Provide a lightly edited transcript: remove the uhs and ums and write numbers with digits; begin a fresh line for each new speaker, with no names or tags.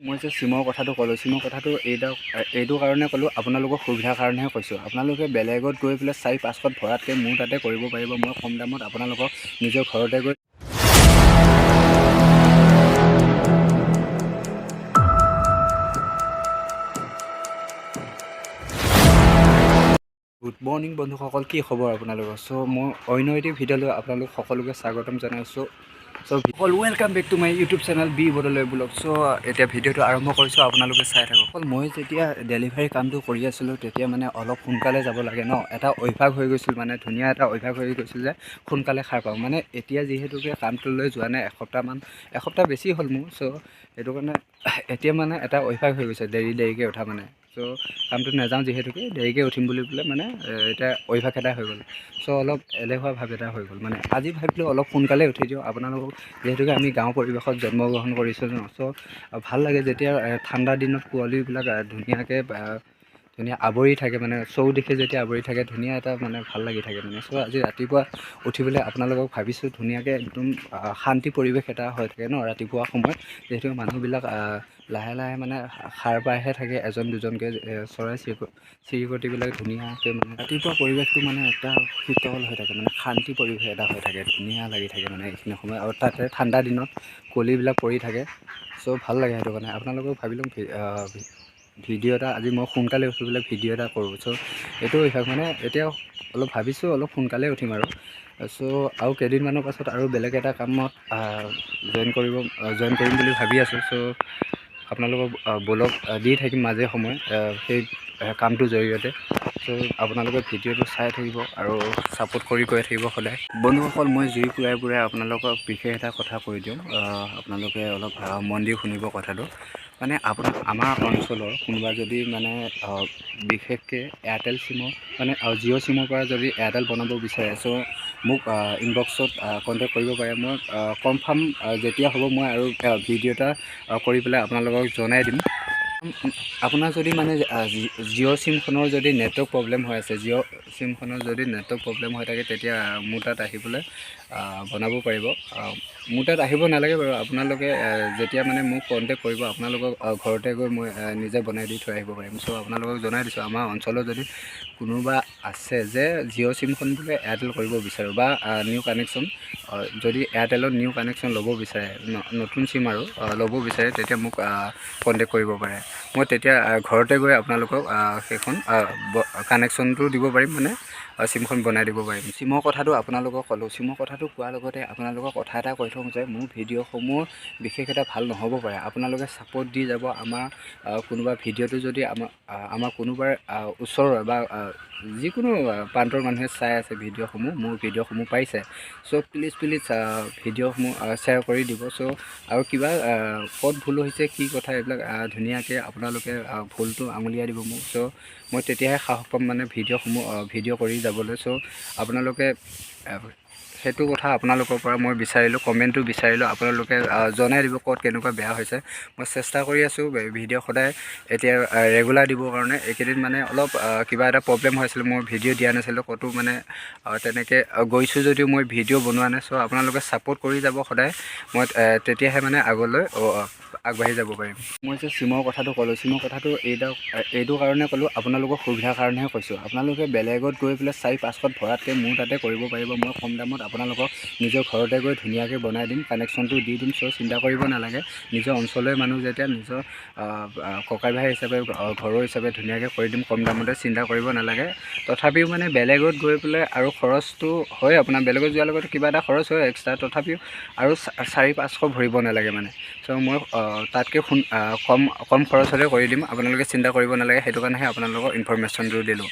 মই যে চিমৰ কথাটো ক'লোঁ, চিমৰ কথাটো এইটো কাৰণে ক'লোঁ, আপোনালোকৰ সুবিধাৰ কাৰণেহে কৈছোঁ। আপোনালোকে বেলেগত গৈ পেলাই 400-500ত ভৰাতকৈ মোৰ তাতে কৰিব পাৰিব। মই কম দামত আপোনালোকক নিজৰ ঘৰতে গৈ গুড মৰ্ণিং বন্ধুসকল, কি খবৰ আপোনালোকৰ? চ' মই অন্য এটি ভিডিঅ'লৈ আপোনালোক সকলোকে স্বাগতম জনাইছোঁ। চ' সকল, welcome back to my YouTube channel B Bordoloi blog. চ' এতিয়া ভিডিঅ'টো আৰম্ভ কৰিছোঁ, আপোনালোকে চাই থাকক। অকল মই যেতিয়া ডেলিভাৰী কামটো কৰি আছিলোঁ, তেতিয়া মানে অলপ সোনকালে যাব লাগে ন। এটা অভ্যাস হৈ গৈছিল, মানে ধুনীয়া এটা অভ্যাস হৈ গৈছিল যে সোনকালে সাৰ পাওঁ। মানে এতিয়া যিহেতুকে কামটোলৈ যোৱা নাই এসপ্তাহমান, এসপ্তাহ বেছি হ'ল মোৰ। চ' সেইটো কাৰণে এতিয়া মানে এটা অভ্যাস হৈ গৈছে দেৰি দেৰিকৈ উঠা। মানে চ' কামটোত নাযাওঁ যিহেতুকে দেৰিকৈ উঠিম বুলি পেলাই মানে এতিয়া অভ্যাস এটা হৈ গ'ল। চ' অলপ এলেহুৱা ভাৱ এটা হৈ গ'ল। মানে আজি ভাবিলোঁ অলপ সোনকালে উঠি দিওঁ আপোনালোকক, যিহেতুকে আমি গাঁও পৰিৱেশত জন্মগ্ৰহণ কৰিছোঁ ন। চ' ভাল লাগে যেতিয়া ঠাণ্ডা দিনত কুঁৱলীবিলাক ধুনীয়াকৈ ধুনীয়া আৱৰি থাকে, মানে চৌদিশে যেতিয়া আৱৰি থাকে, ধুনীয়া এটা মানে ভাল লাগি থাকে মানে। চ' আজি ৰাতিপুৱা উঠি পেলাই আপোনালোকক ভাবিছোঁ ধুনীয়াকৈ একদম শান্তি পৰিৱেশ এটা হৈ থাকে ন ৰাতিপুৱা সময়ত, যিহেতু মানুহবিলাক লাহে লাহে মানে সাৰ পাইহে থাকে এজন দুজনকৈ। চৰাই চিৰিকটিবিলাক ধুনীয়াকৈ, মানে ৰাতিপুৱা পৰিৱেশটো মানে এটা শীতল হৈ থাকে, মানে শান্তি পৰিৱেশ এটা হৈ থাকে, ধুনীয়া লাগি থাকে মানে এইখিনি সময়। আৰু তাতে ঠাণ্ডা দিনত কুঁৱলীবিলাক পৰি থাকে। চ' ভাল লাগে। সেইটো কাৰণে আপোনালোকক ভাবিলোঁ ভিডিঅ' এটা আজি মই সোনকালে উঠি পেলাই ভিডিঅ' এটা কৰোঁ। চ' এইটো অভ্যাস মানে এতিয়া অলপ ভাবিছোঁ অলপ সোনকালে উঠিম আৰু। চ' আৰু কেইদিনমানৰ পাছত আৰু বেলেগ এটা কামত জইন কৰিম বুলি ভাবি আছোঁ। চ' আপোনালোকক ব্লগ দি থাকিম মাজে সময়ে সেই কামটোৰ জৰিয়তে। চ' আপোনালোকে ভিডিঅ'টো চাই থাকিব আৰু ছাপোৰ্ট কৰি গৈ থাকিব সদায়। বন্ধুসকল, মই জুই পুৰাই পুৰাই আপোনালোকক বিশেষ এটা কথা কৈ দিওঁ, আপোনালোকে অলপ মন দি শুনিব কথাটো। মানে আপোনাৰ আমাৰ অঞ্চলৰ কোনোবা যদি মানে বিশেষকৈ এয়াৰটেল চিমৰ, মানে জিঅ' চিমৰ পৰা যদি এয়াৰটেল বনাব বিচাৰে, চ' মোক ইনবক্সত কণ্টেক্ট কৰিব পাৰে। মই কনফাৰ্ম যেতিয়া হ'ব, মই আৰু ভিডিঅ' এটা কৰি পেলাই আপোনালোকক জনাই দিম। আপোনাৰ যদি মানে জিঅ' চিমখনৰ যদি নেটৱৰ্ক প্ৰব্লেম হৈ আছে, জিঅ' চিমখনৰ যদি নেটৱৰ্ক প্ৰব্লেম হৈ থাকে, তেতিয়া মোৰ তাত আহিবলৈ বনাব পাৰিব। মোৰ তাত আহিব নালাগে বাৰু, আপোনালোকে যেতিয়া মানে মোক কণ্টেক্ট কৰিব, আপোনালোকক ঘৰতে গৈ মই নিজে বনাই দি থৈ আহিব পাৰিম। চ' আপোনালোকক জনাই দিছোঁ, আমাৰ অঞ্চলত যদি কোনোবা আছে যে জিঅ' চিমখন বোলে এয়াৰটেল কৰিব বিচাৰোঁ বা নিউ কানেকশ্যন, যদি এয়াৰটেলত নিউ কানেকশ্যন ল'ব বিচাৰে, নতুন চিম আৰু ল'ব বিচাৰে, তেতিয়া মোক কণ্টেক্ট কৰিব পাৰে। মই তেতিয়া ঘৰতে গৈ আপোনালোকক সেইখন কানেকশ্যনটো দিব পাৰিম, মানে চিমখন বনাই দিব পাৰিম। চিমৰ কথাটো আপোনালোকক ক'লোঁ। চিমৰ কথাটো কোৱাৰ লগতে আপোনালোকক কথা এটা কৈ থওঁ যে মোৰ ভিডিঅ'সমূহ বিশেষ এটা ভাল নহ'ব পাৰে, আপোনালোকে ছাপোৰ্ট দি যাব। আমাৰ কোনোবা ভিডিঅ'টো যদি আমাৰ কোনোবাৰ ওচৰৰ বা যিকোনো প্ৰান্তৰ মানুহে চাই আছে ভিডিঅ'সমূহ, মোৰ ভিডিঅ'সমূহ পাইছে, চ' প্লিজ প্লিজ ভিডিঅ'সমূহ শ্বেয়াৰ কৰি দিব। চ' আৰু কিবা ক'ত ভুল হৈছে, কি কথা, এইবিলাক ধুনীয়াকৈ আপোনালোকে ভুলটো আঙুলিয়াই দিব মোক। চ' মই তেতিয়াহে সাহস পাম মানে ভিডিঅ'সমূহ ভিডিঅ' কৰি যাবলৈ। চ' আপোনালোকে সেইটো কথা আপোনালোকৰ পৰা মই বিচাৰিলোঁ, কমেণ্টটো বিচাৰিলোঁ। আপোনালোকে জনাই দিব ক'ত কেনেকুৱা বেয়া হৈছে। মই চেষ্টা কৰি আছোঁ ভিডিঅ' সদায় এতিয়া ৰেগুলাৰ দিবৰ কাৰণে। এইকেইদিন মানে অলপ কিবা এটা প্ৰব্লেম হৈ আছিলে, মই ভিডিঅ' দিয়া নাছিলোঁ ক'তো, মানে তেনেকৈ গৈছোঁ যদিও মই ভিডিঅ' বনোৱা নাই। চ' আপোনালোকে ছাপোৰ্ট কৰি যাব সদায়, মই তেতিয়াহে মানে আগলৈ আগবাঢ়ি যাব পাৰিম। মই যে চিমৰ কথাটো ক'লোঁ, চিমৰ কথাটো এইটো কাৰণে ক'লোঁ, আপোনালোকৰ সুবিধাৰ কাৰণেহে কৈছোঁ। আপোনালোকে বেলেগত গৈ পেলাই 400-500ত ভৰাতকৈ মোৰ তাতে কৰিব পাৰিব। মই কম দামত আপোনালোকক নিজৰ ঘৰতে গৈ ধুনীয়াকৈ বনাই দিম, কানেকশ্যনটো দি দিম। চ' চিন্তা কৰিব নালাগে। নিজৰ অঞ্চলৰে মানুহ যেতিয়া, নিজৰ ককাই ভাই হিচাপে, ঘৰৰ হিচাপে ধুনীয়াকৈ কৰি দিম কম দামতে, চিন্তা কৰিব নালাগে। তথাপিও মানে বেলেগত গৈ পেলাই আৰু খৰচটো হয় আপোনাৰ, বেলেগত যোৱাৰ লগতে কিবা এটা খৰচ হয় এক্সট্ৰা, তথাপিও আৰু 400-500 ভৰিব নালাগে মানে। চ' মই তাতকৈ কম কম খৰচতে কৰি দিম, আপোনালোকে চিন্তা কৰিব নালাগে। সেইটো কাৰণেহে আপোনালোকক ইনফৰমেশ্যনটো দিলোঁ।